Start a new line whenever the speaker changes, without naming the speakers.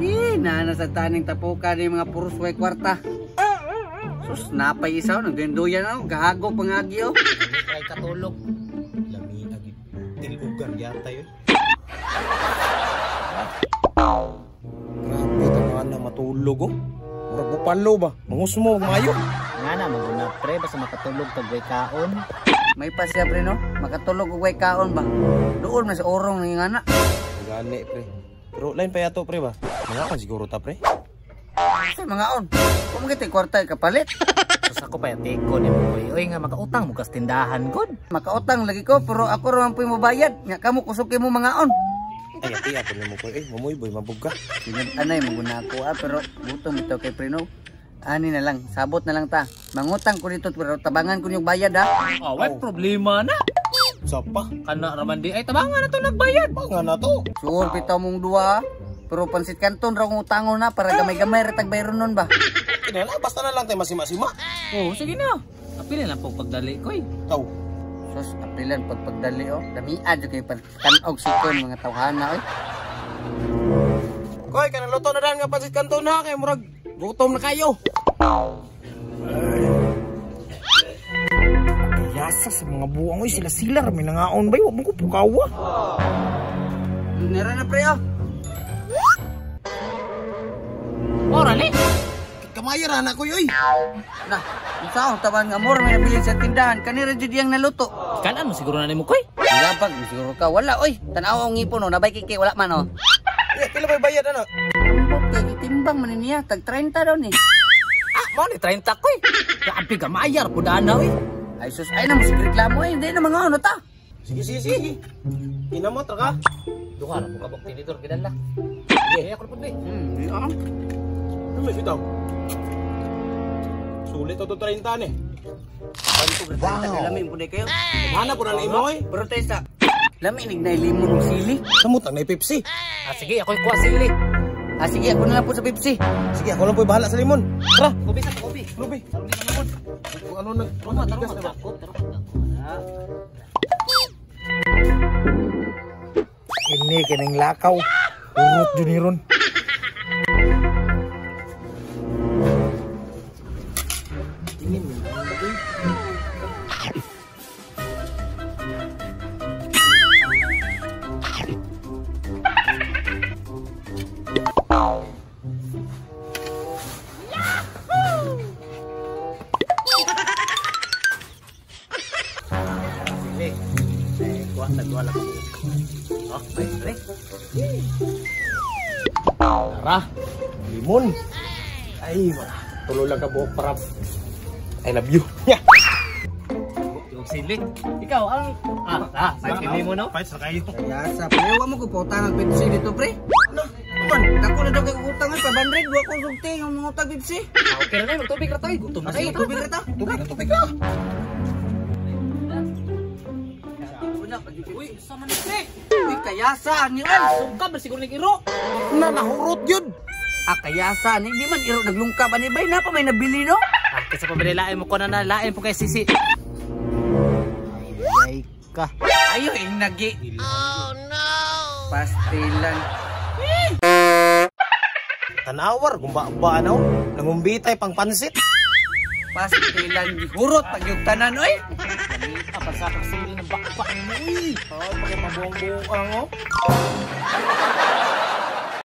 Eh, naana sa taning tapukan ni mga puros way kwarta. Sus, napay isaw, nagduyan ako, gahago pangagi oh.
Ay katulog.
Lami agi tilugan yata yun. Grabe tamaan na matulog oh. Murag bupalo ba? Mangusmo maayo.
Nga na maguna pre basta makatulog kag way kaon.
May pa siya pre no, makatulog og way kaon ba. Doon man sa orong ni nga na.
Gani pre. Pero line pa yato pre ba? Mga siguro ta pre.
Sa mga on. Kung kita kwarta kapalit.
Sus ako pa yatiko ni mo. Oy nga makautang mo kas tindahan gud.
Makautang lagi ko pero ako ra man puy mobayad. Nya kamo kusog kay mo mga on.
Ay ati ato nimo ko eh mamoy boy mabog ka.
Anay maguna ako ah pero gutom ito kay pre no. Ani na lang, sabot na lang ta. Mangutang ko dito pero tabangan ko yung bayad ha.
Oh, way problema na.
Sapa?
Kana raman di ay tabangan na to nagbayad.
Tabangan na to.
Sure bitaw mong duwa. Pero pansit kanton ra kong utangon na para gamay-gamay ra tag bayron nun ba.
Kinala basta na lang tay masima-sima.
Oh, sige na. Apilin lang pag pagdali ko eh.
Taw.
Sus, apilan pag pagdali oh. Damiad jud kay pagtan-og sikon mga tawhana oy.
Koy, kanang luto na dan nga pansit kanton ha kay murag gutom na kayo. Yasa sa mga buang oy sila-sila ra may nangaon bay wa mo ko pukawa.
Nera na pre oh.
Ora ni.
Kamay ra na ko oy.
Nah, unsaon taban nga mura may nabili sa tindahan kanira jud iyang naluto.
Kanan mo siguro na nimo koy.
Gabag siguro ka wala oy. Tan-aw ang ngipon oh, nabay kiki wala man oh.
Eh, pila may bayad ana?
Ambot kay gitimbang man niya tag 30 daw ni.
Ah, mao ni 30 koy. Grabe ka mayar pud ana oy.
Ay sus, ay na mo sig reklamo eh, hindi na mga ano ta.
Sige sige sige. Ina mo tra ka.
Duha ra po ka bok tinidor gidala. Sige, ako pud ni.
Di ah.
Ano may bitaw? Sulit to 30 ni.
Wow. Lami pud kayo.
Hanap po na imo oy.
Pero tesa, lami nig na limon ug sili.
Samot ang nay Pepsi.
Ah, sige, ako kuha sili.
Ah, sige, ako na lang po sa Pepsi.
Sige, ako lang po bahala sa limon. Tara.
Kopi sa kopi.
Lubi. Kung ano nag
Tarong magdakot, tarong magdakot.
Kini kining lakaw. Urot jud ni ron.
Sili. Eh, kuha tagwa lang. Oh, may pre.
Tara. Limon. Ay, tulo lang ka buhok para I love you. Yeah.
Yung sili. Ikaw ang sili mo no?
Fight sa kayo.
Yasa, pre, wa mo ko pautang ang Pepsi dito, pre.
Ano? Man.
Dako na daw kay utang ay 500, wa ko sulti ang mga utang Pepsi.
Ah, okay na na, magtubig ra tayo. Gutom na
Sige,
kayo.
tubig ra ta.
Tubig na, tubig na.
Uy, sa man ni pre.
Uy, kayasa ni ay.
Sungkab na siguro ning iro.
Na nahurot yun.
Ah, kayasa ni di man iro naglungkab ani bay na pa may nabili no.
Ah, kaysa pa lain mo ko na lain po kay sisi. Ay, ka.
Ayo ing nagi. Oh no. Pastilan.
Tanawar kung ba ano, nangumbitay pang pansit.
Pastilan gihurot pag yung tanan oy.
Ah, pasakak sili ng bakbak mo. Uy.
Oh, paki mabuang-buang oh.